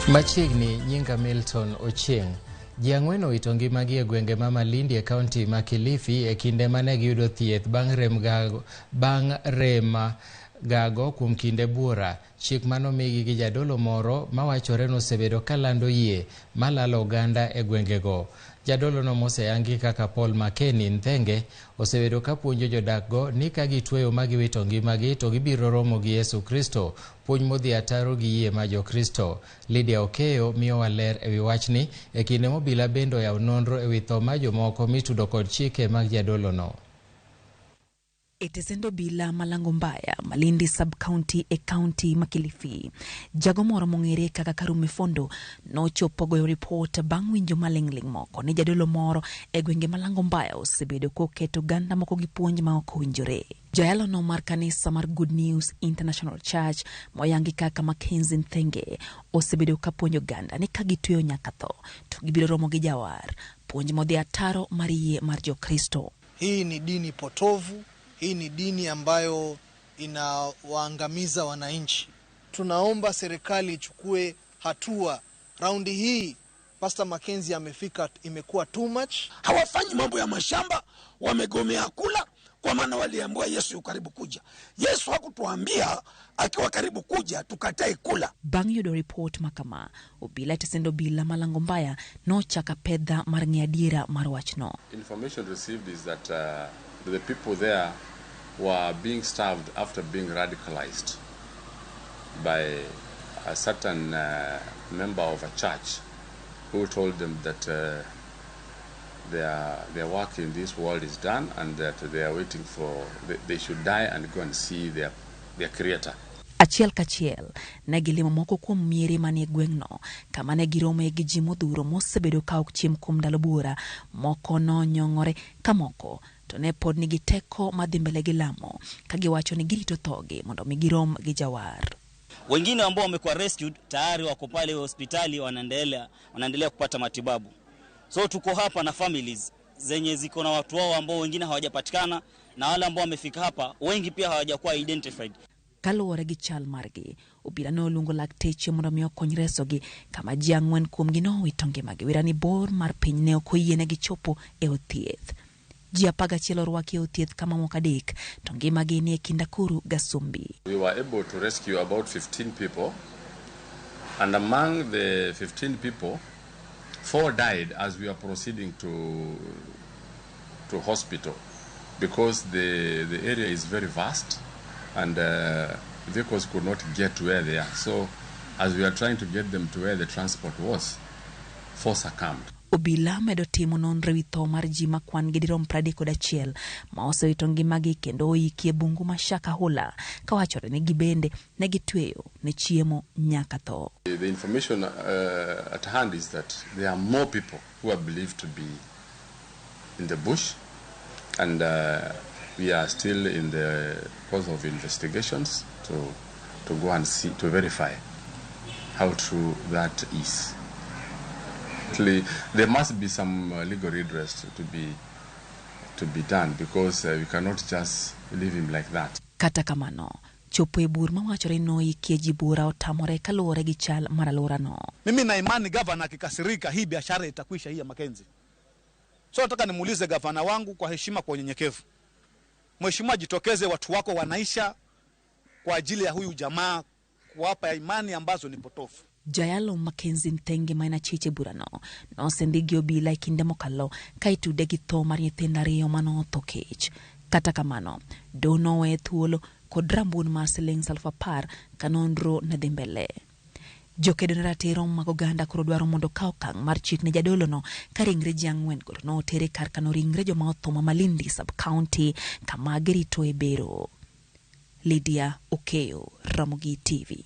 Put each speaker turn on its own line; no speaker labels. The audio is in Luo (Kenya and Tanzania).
Machiegni nyinga Milton Ochieng. Ji ang'wen owito ngimagi e gwenge ma Malindi e kaunti ma Kilifi e kinde mane giyudo thieth bang' rem gago, bang' rem gago kuom kinde buora. Chik manomigi gi jadolo moro mawachore nosebedo kalando yie malalo oganda e gwengego. Jadolono moseyangi kaka Paul Makeni Nthenge osebedo ka puonjo jodakgo ni ka gitweyo ma giwito ngimagi to gibiro romo gi Yesu Kristo, puonj modhi ataro gi yie ma Jokristo. Lydia Okeyo miyowa ler ewi wachni e kinde mobila bende oyawo nonro ewi tho ma jomoko mitudo kod chike mag jadolono.
E tesend obila Malango Mbaya, Malindi sub-county e kaunti ma Kilifi. Jago moro mong'ere kaka Karume Fondo nochopo goyo ripot bang' winjo maling'ling' moko ni jadolo moro e gwenge Malango Mbaya osebedo koketo oganda moko gi puonj ma ok owinjore. Jayalono mar kanisa mar Good News International Church moyangi kaka Mackenzie Nthenge osebedo ka puonjo oganda ni ka gitweyo nyaka tho to gibiro romo gi jawar, puonj modhi ataro mar yie mar Jokristo.
Hii ni dini potovu, hii ni dini ambayo inawaangamiza wananchi. Tunaomba serikali ichukue hatua. Raundi hii Pastor Mackenzie amefika, imekuwa too much.
Hawafanyi mambo ya mashamba, wamegomea kula, kwa maana waliambiwa Yesu yu karibu kuja. Yesu hakutuambia akiwa karibu kuja tukatae kula.
Bang' yudo ripot ma kama, obila e tesend obila Malango Mbaya nochako apedha mar ng'eyo adiera mar wachno.
Information received is that the people there were being starved after being radicalized by a certain member of a church who told them that their work in this world is done and that they are waiting for, they should die and go and see their creator.
Achiel kachiel ne gilimo moko kuom miere manie gweng'no kama ne girome gi ji modhuro mosebedo ka ok chiem kuom ndalo buora. Moko nonyong'ore ka moko to ne pod nigi teko madhi mbele gi lamo ka giwacho ni girito thogi mondo mi girom gi jawar.
Wengine ambao wamekuwa rescued tayari wako pale hospitali wanaendelea kupata matibabu. So tuko hapa na families zenye ziko na watu wao ambao wengine hawajapatikana na wale ambao wamefika hapa wengi pia hawajakuwa identified.
Kaluwore gi chal margi, obila ne oluongo lakteche mondo mi okony resogi kama ji ang'wen kuomgi nowito ngimagi. Wira ni bor mar piny ne ok oyienegi chopo e od thieth. Ji 11 orwaki e od thieth kama moko 3 to ngimagi ni e kind akuru gasumbi.
We were able to rescue about 15 people, and among the 15 people, 4 died as we were proceeding to hospital because the area is very vast and vehicles could not get to where they are. So as we are trying to get them to where the transport was, 4 succumbed.
Obila medo timo nonro ewi tho mar ji ma kwan gi dirom 31 ma osewito ngimagi kendo oiki e bungu ma Shakahola kawachore ni gibende ne gitweyo ne chiemo nyaka tho.
The information at hand is that there are more people who are believed to be in the bush, and we are still in the course of investigations to go and see, to verify how true that is. There must be some legal redress to be done because we cannot just leave him like that.
Kata kamano, chopo e bur mawachore ni noikie ji bura otamore kaluwore gi chal mar alworano.
Mimi na imani gavana akikasirika hii biashara itakwisha hii ya Mackenzie. So nataka nimuulize gavana wangu kwa heshima, kwa unyenyekevu. Mheshimiwa, jitokeze, watu wako wanaisha kwa ajili ya huyu jamaa kuwapa imani ambazo ni potofu.
Jayalo Mackenzie Nthenge ma en achich e burano nosendi gi obila e kinde mokalo ka itude gi tho mar nyithindo 2 manotho kech. Kata kamano, doho noweye thuolo kod rambun mar siling 10,000 ka nonro ne dhi mbele. Jokedo ne ratiro mag oganda koro dwaro mondo okaw okang' mar chik ne jadolono ka ringre ji 4 go noter e kar kano ringre joma otho ma Malindi sub-county kama giritoe bero. Lydia Okeyo, Ramogi TV.